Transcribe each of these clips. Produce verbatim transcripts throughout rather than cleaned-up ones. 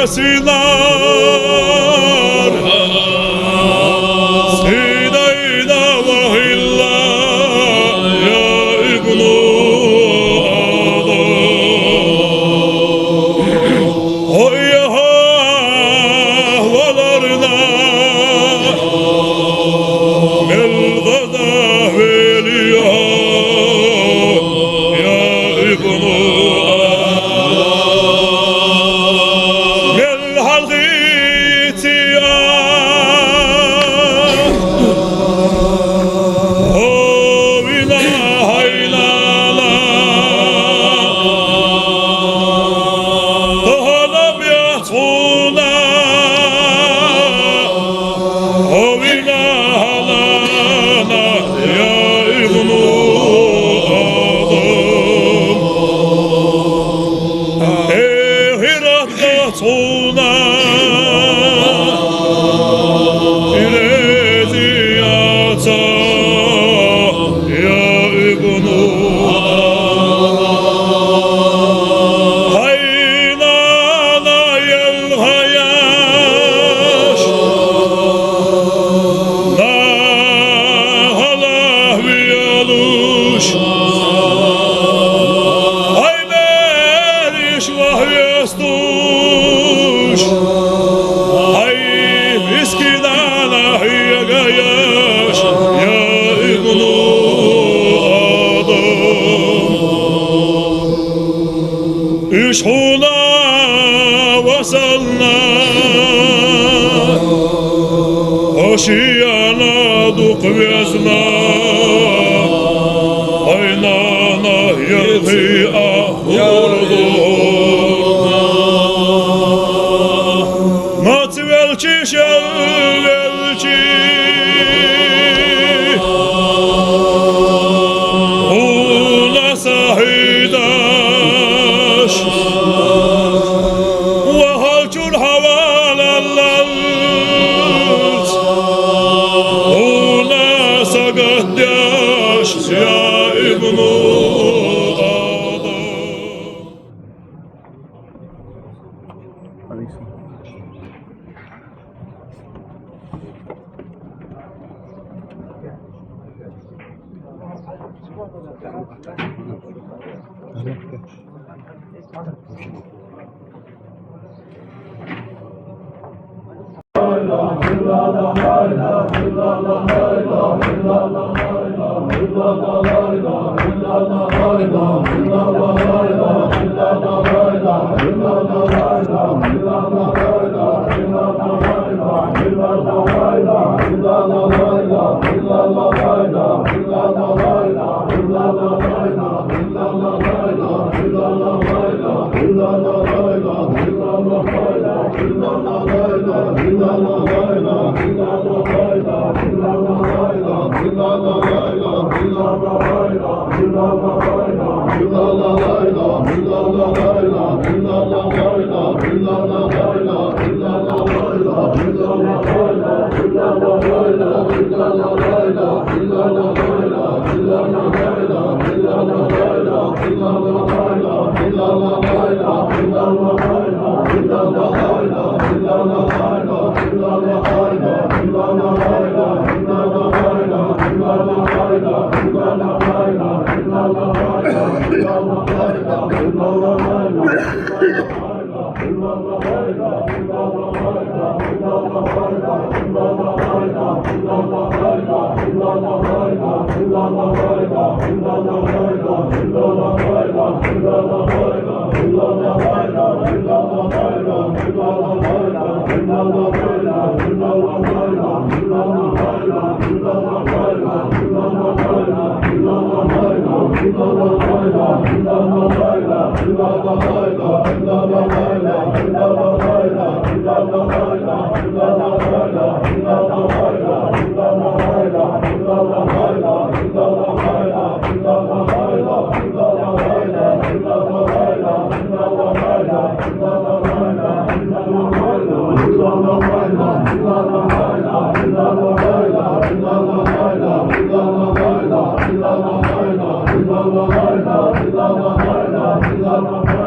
Синар, сидайна вахилла, я ибну Адам. Ой, я валарна, мел гӀаза велиха, я ибну Адам. Мел хьалхиций, хӀавина хьайна ла. Тахана бехцуна, хӀавина хьалана, я ибну Адам. Эхират Цунна ирези яца, я ибну Адам. Хьайна на елхаяш, на хала виялуш. Хьай берриш вахьес туш, хьай мискинана хьегаяш, я ибну Адам. Уж хьона васалла, хошияна дукха везна, хьайна на елхи а Мацвелчи, шелвелчи, хьона сахьидаш, вахалчур хьавалаллалц, хьона сагатдеш, я ибну Адам.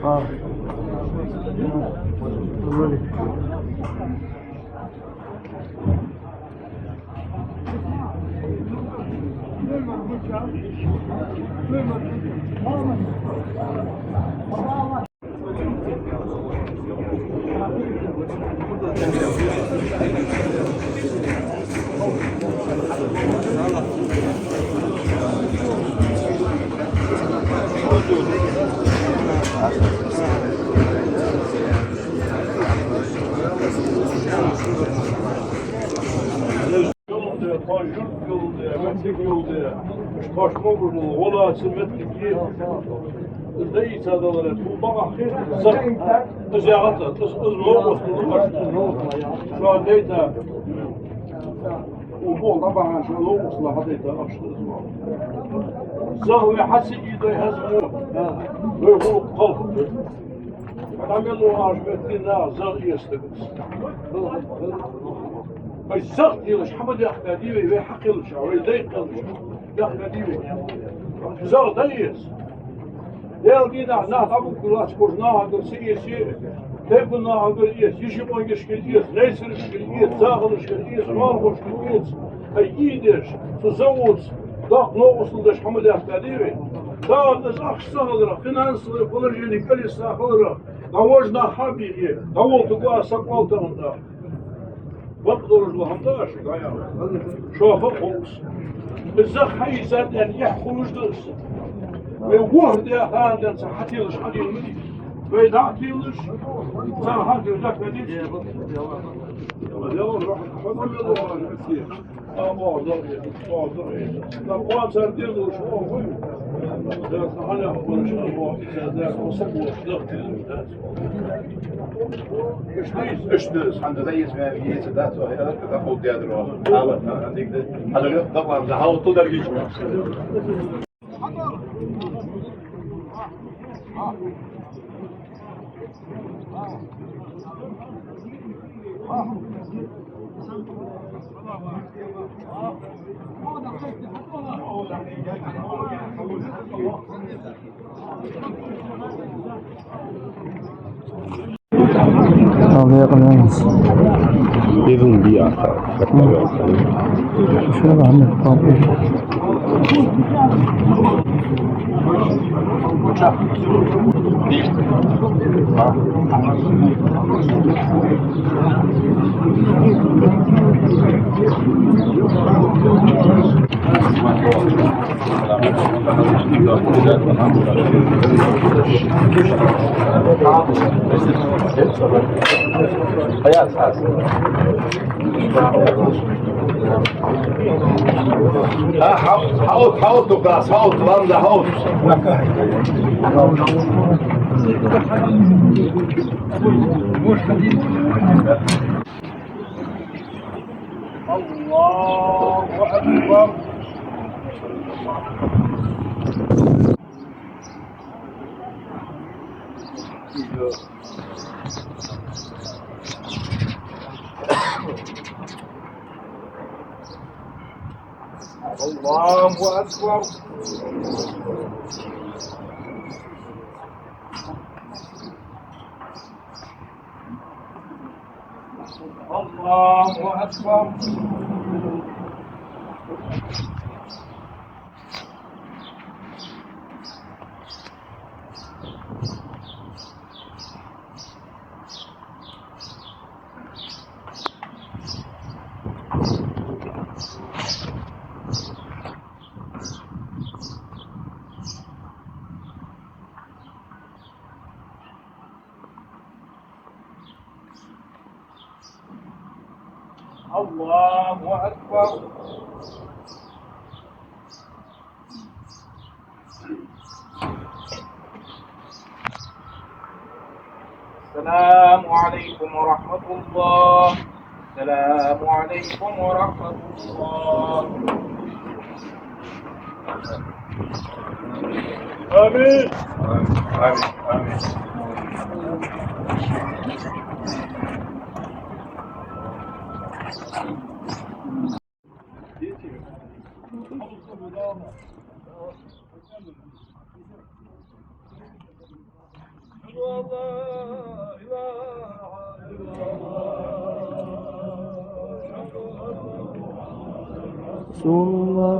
А. Вроде. Йолда, тхо юрт йолда, меттиг йолда, тхоаш могаш дола гӀо лаца меттиг я. Из дӀаийца даларе, тхо бакъахьа хетар, из яхац, из, из новкъостал да, шоана дайта. Укх боху дӀабахьан шоана новкъостал хьадайта, ахча да из ма. ЗагӀа вай хьа ца ийдой хӀанз мо, вай гӀулакх кхалхаргда. ДӀа мел лоархӀаш моттиг нах, загӀа эца стаг. Вай загӀа телаш хьа ма дехкадий вай, вай хьакхеллача, вай дай кхеллача, дехкадий вай. ЗагӀа дӀаэца. Даьла дийнахьа нах дӀабугаш лац, кхожа нахагара ца эце, тайпан нахагара эца, йиший къонгашкара эца, найсарашкара эца, захалашкара эца, мархошкара эца. Ай, ийдеш, цу загӀаца доккха новкъостал деш хьа ма дехкадий вай. Царна из ахча ца хиларах, финансовое положение кӀалвиса хиларах, дӀавожа нах хьа а бийхе, дӀаволтаргва аз, сакъал тахана да. Бакъдолаш дола хӀама да аша, шоана ховш. Из загӀа хьаийцад аьнна, эхь хулаш да из. Вай ворхӀ даь хана денз хьателаш хьадийла ма дий. Вай дӀа а телаш, царна хьателаш дӀа а кадийца. Al, yakın yalnız. Evin bir arka. Şöyle anlat, kalkıyor. Ха, ха, хьаот, хьаот, дукха, хьаот, ламза, хьаот. الله أكبر. الله أكبر. الله أكبر. الله أكبر. السلام عليكم ورحمة الله. السلام عليكم ورحمة الله. آمين. آمين. آمين. آمين. رسول الله.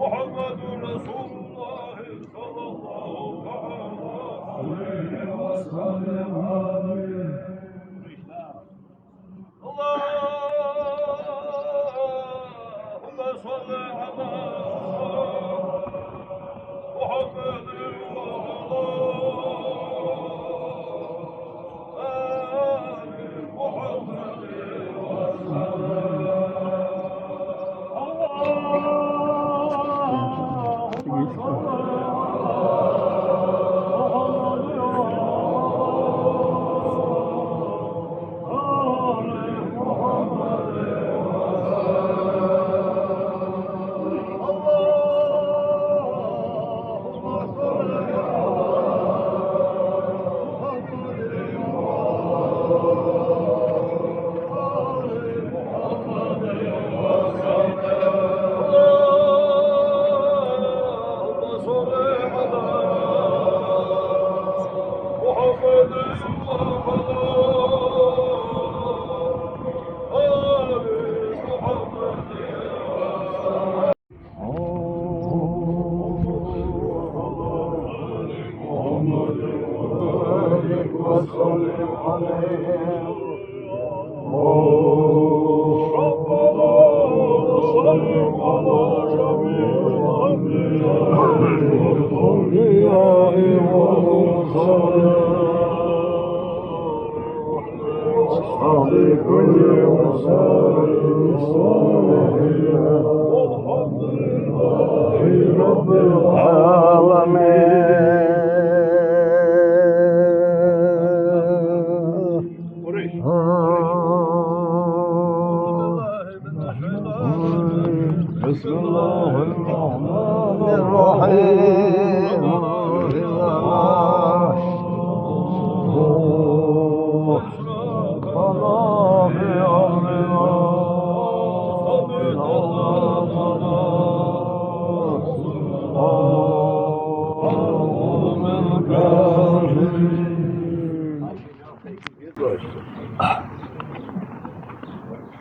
محمد رسول الله صلى الله تعالى عليه وسلم. اللهم صل على محمد وعلى آل محمد وسلم. اللهم صل على محمد وعلى أصحاب كل وسائل الصالحين. والحمد لله رب العالمين. بسم الله الرحمن الرحيم.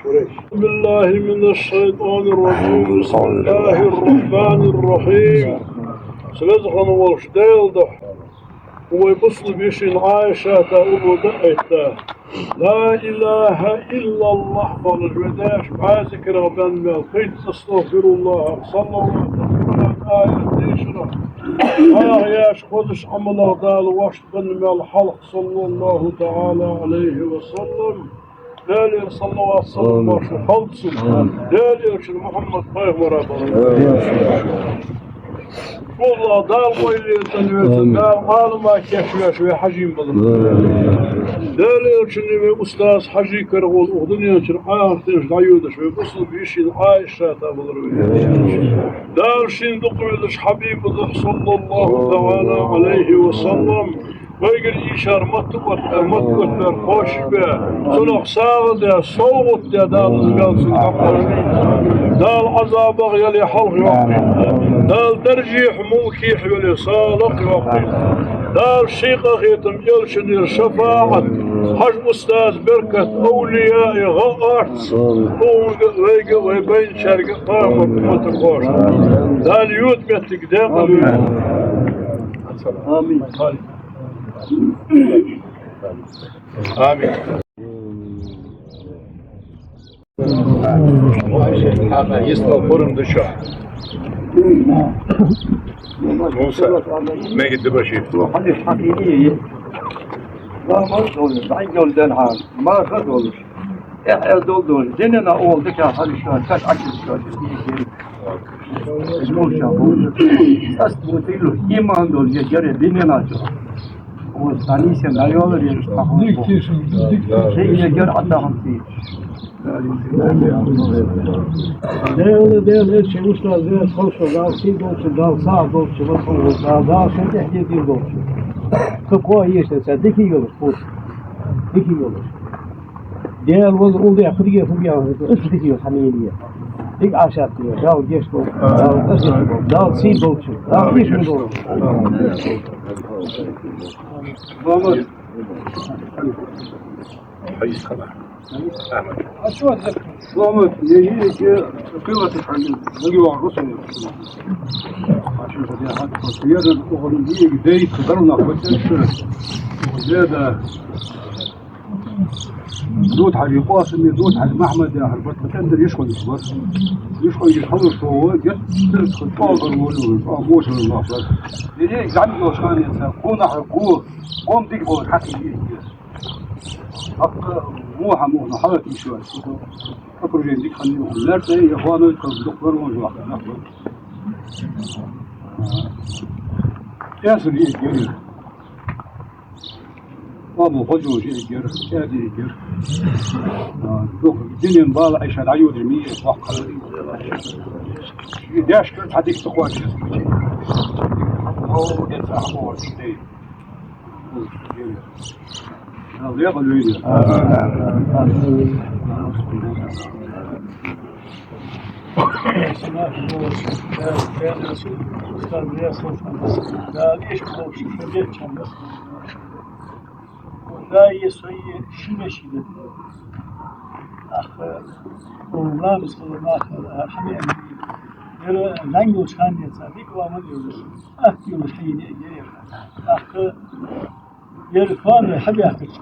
أعوذ بالله من الشيطان الرجيم. بسم الله الرحمن الرحيم. Са веза хинна волча Даьла духьа, вай бусалба йишийна Ӏайшата уллув даьхьийта. لا إله إلا الله оалаш вай даьша бӀаь зикарах бенна мел кхийтта أستغفر الله, صلوات, Къуръан аят дешарах, наха еш хозача Ӏамалах Дала воашта бенна мел хьалха, صلى الله تعالى عليه وسلم. Даьлагара салават-салам бошла хилда цунна. Даьла элчан Мухьаммад пайхамара бала. АллахӀа Дала къайле цӀенвеш, Дала Ӏалама кийчвеш вай хьажий бала. Даьла элчанеи вай устазеи хьажий карагӀолла укх дунен чура, ахартен чура дӀайодаш вай бусалба йишийна Ӏайшата балар вай. Дала шийна дукха везача хьабиба духьа, صلى الله تعالى عليه وسلم, вайгара ийшар мотт отта, мотт оттабаьр кхоачашбе, цунах сагӀа де, совгӀат де Дала из мел цунна хьакхоачаш. Дала Ӏазабах яле хьалхайоаккхийта. Дала даржехьа, мулкехьа яле са лакхйоаккхийта. Дала ший къахетам, элчанера шафаӀат, хьажа устаза беркат, овлияий гӀа орц, тхога а, вайга а, вай байначарга а пайхамара умматах кхоачаш. Дала йода моттиг даькъала йойла. Амин. Амин. Хьа, йистал пурам да шо. Муса, мегаргда башир. Ламаз долаш, дӀайолла ден хьан, марха долаш, эхь-эхь дола долаш, динна оал дика хьалаш, каш Ӏачуш, каш. Из муша хул. Ас бутилу иман долча яре динина чу. Оз танисен дайола реш тахун. Шей ягар атахун ти. Даьла, Даьла, эши устаз, Даьла, ховшал, Дала сий долча, Дала сагӀа долча, Дала, Дала шоай тӀехьа дийр долча. Кхы кхоъ ешта ца дика йолаш, пуш. Дика йолаш. Даьла ваза уллехь кхы дика фу бехаш, иштта дика йола хьамийна я. Дика Ӏашат я, Дала гешт долда, Дала къахетам болба, Дала сий долча, Дала кийчам болба. Ахьмад. Ахьмад, ежи, ежи, кхываташ хьанна, маги вахар русу. Ашин хадя хьад, хад, яра, ухарун, ежи, дей, кадарна, хватит, шура. Деда. Дут хьажи Къосаме, Дут хьажи Махьмаде яхар бар, тхо цӀендар йишхойгаш бар. Йишхойгаш хьалуш тхо, геттара тхо чӀоагӀа волаш, чӀоагӀа мошалла лахар. Деррига зӀамига йолча хана яца, кхо нахьар, кхо, кхо-м дика болаш хьакхийна. ХӀаьта муха мухна хьалат йиш вац, окружени дика хинна, лерта я хьона, тхо дукха вар вон жоахка нах бар. Эсар йиъ гер. Абу Ходжо жиъ гер, кӀаьди гер. А, дукха динен бала Ӏайша дӀайодаш мийе, воккха. И дешкар цхьа дика ца кхоачаш. Хьо, де ца хьо, дей. Дала декъала йойла. Дала ишта болча шо деччан. Дала е сой шина шина. Ах, ламаз хила нах, хьамеан. Яра лангуш ханнеца, дика ламаз йолаш. Ахти йолаш хьийне, яра. Ах, яра хана хьабяхкача.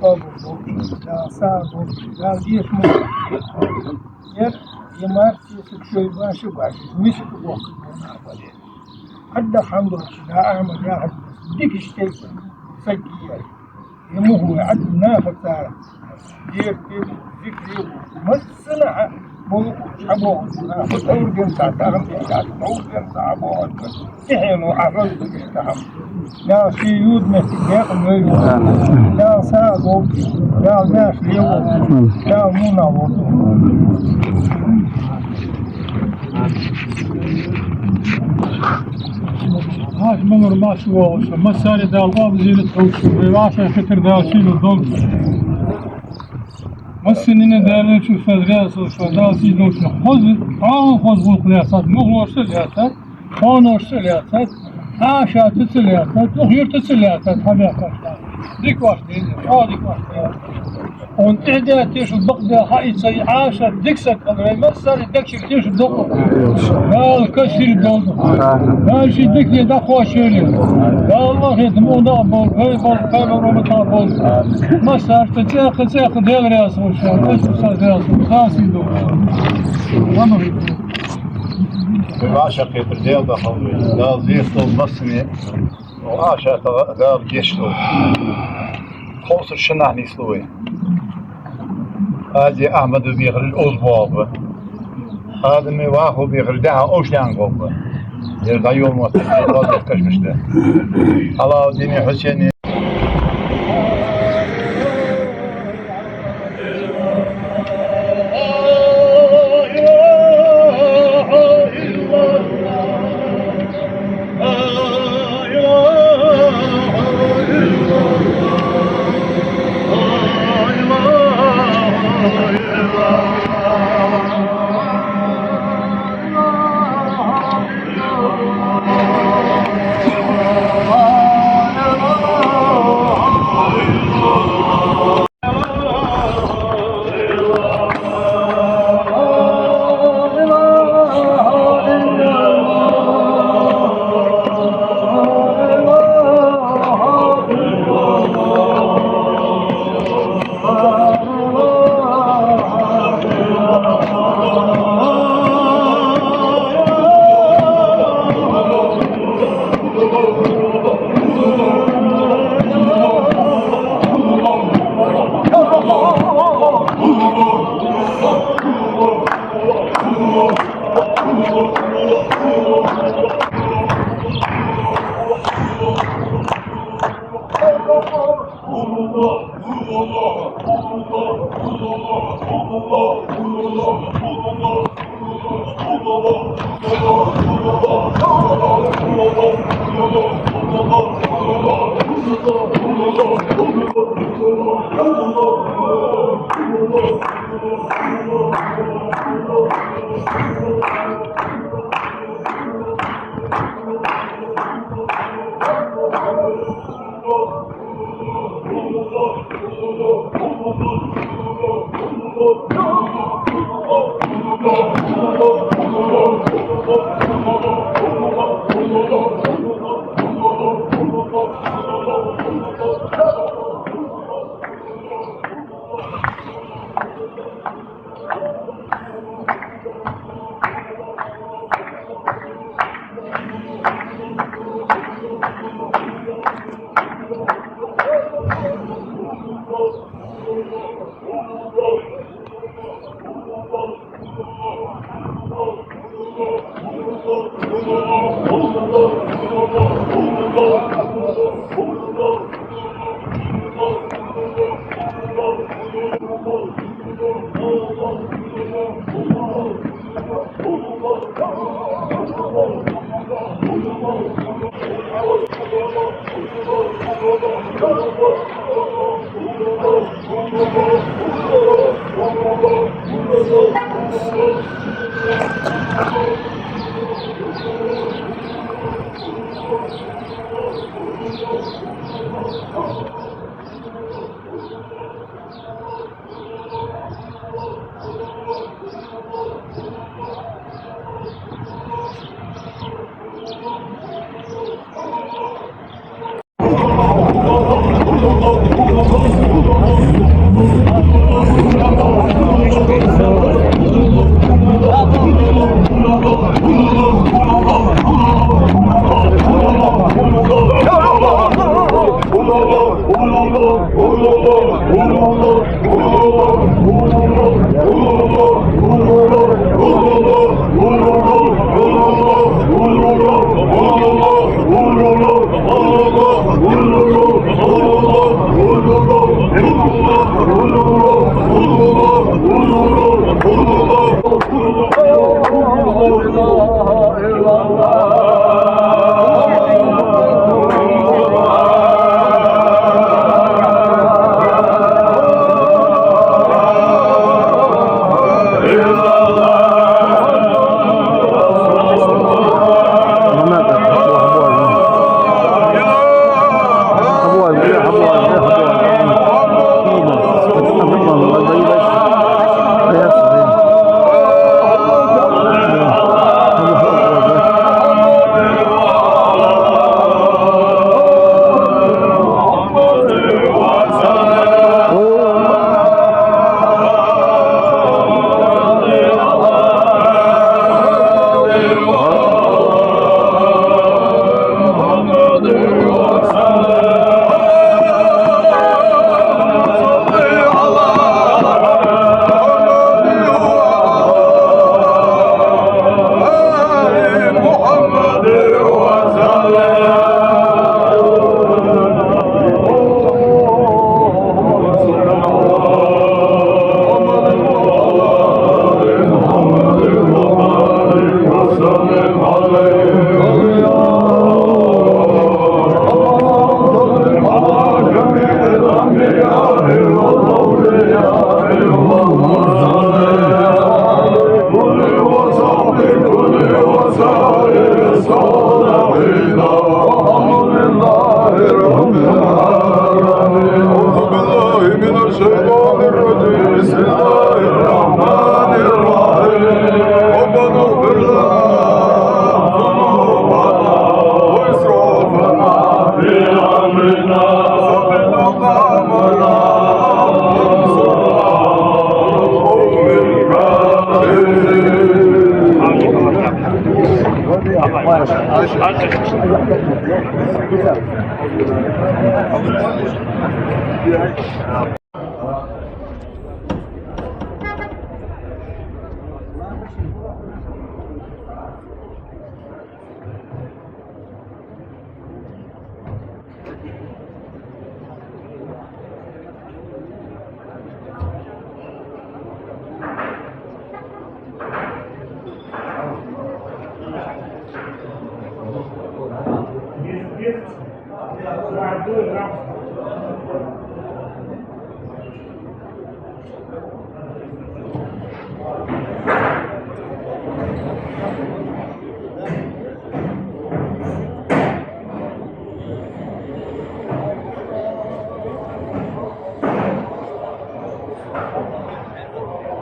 къоабал долда, Дала сагӀа долда, Дала дезаш ма. Ер, ер марсиса шоай баша баша, миска воккха нах бале. Хьадда хьамдолча, да Ахьмад яхаш, дикаш тайпа саг я. Е мухь вай, Ӏадда наха цара. Дерте, зикре, массанахьа болу хьабоху нах, товр ден ца, тахам ден ца, товр ден ца хьабоху. Тихьено, Ӏа хаза дагиштахьам. Дала ший юд метте декъа вай ю. Дала сагӀа долда, Дала маьрша лелалда, Дала мунагӀа лолда. Маша мамар маша вогӀуша, массари Дала къоабал зерат хьуша, вай вӀашагӀкхетар Дала сийдолда. Массанена Дала чу фазрясалша, Дала сийдолча хоза, хьо хоза гӀулакх лаьцад, мухлошца лаьцад, хоношца лаьцад, Ӏашата ца лаьцад, укх юрта ца лаьцад, хьабаьхкача. Дика ваш деза, чӀоагӀа дика ваш деза. Хьона тӀехьа тешал бакъда хьаийца Ӏаша дика саг хилар, вай массари дегчура тешал доккха. Дала касир долда. Дала ший дикане дӀакхоачийла. Дала вахийтам унда а болба, вай болба, пайхамара уммата а болба. Массарашта цӀаккха, цӀаккха Дала раьза хилва шоана, Расул саллаллахӀу Ӏалайхи ва саллам, Дала сийдолда. Вай вӀашагӀкхетар Дала дахалва, Дала зерат долда массане. Ӏашатагара Дала гешт долда. Кховсар шин нах нийслу вай. Ади Ахьмада бехараш оз боагӀа ба. Адама вахо бехараш дехьа овш даьнна гӀо ба. Ер дӀайола мотт, ер дӀадехкаш мишта. Алауддини, Хьусени.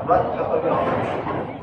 What?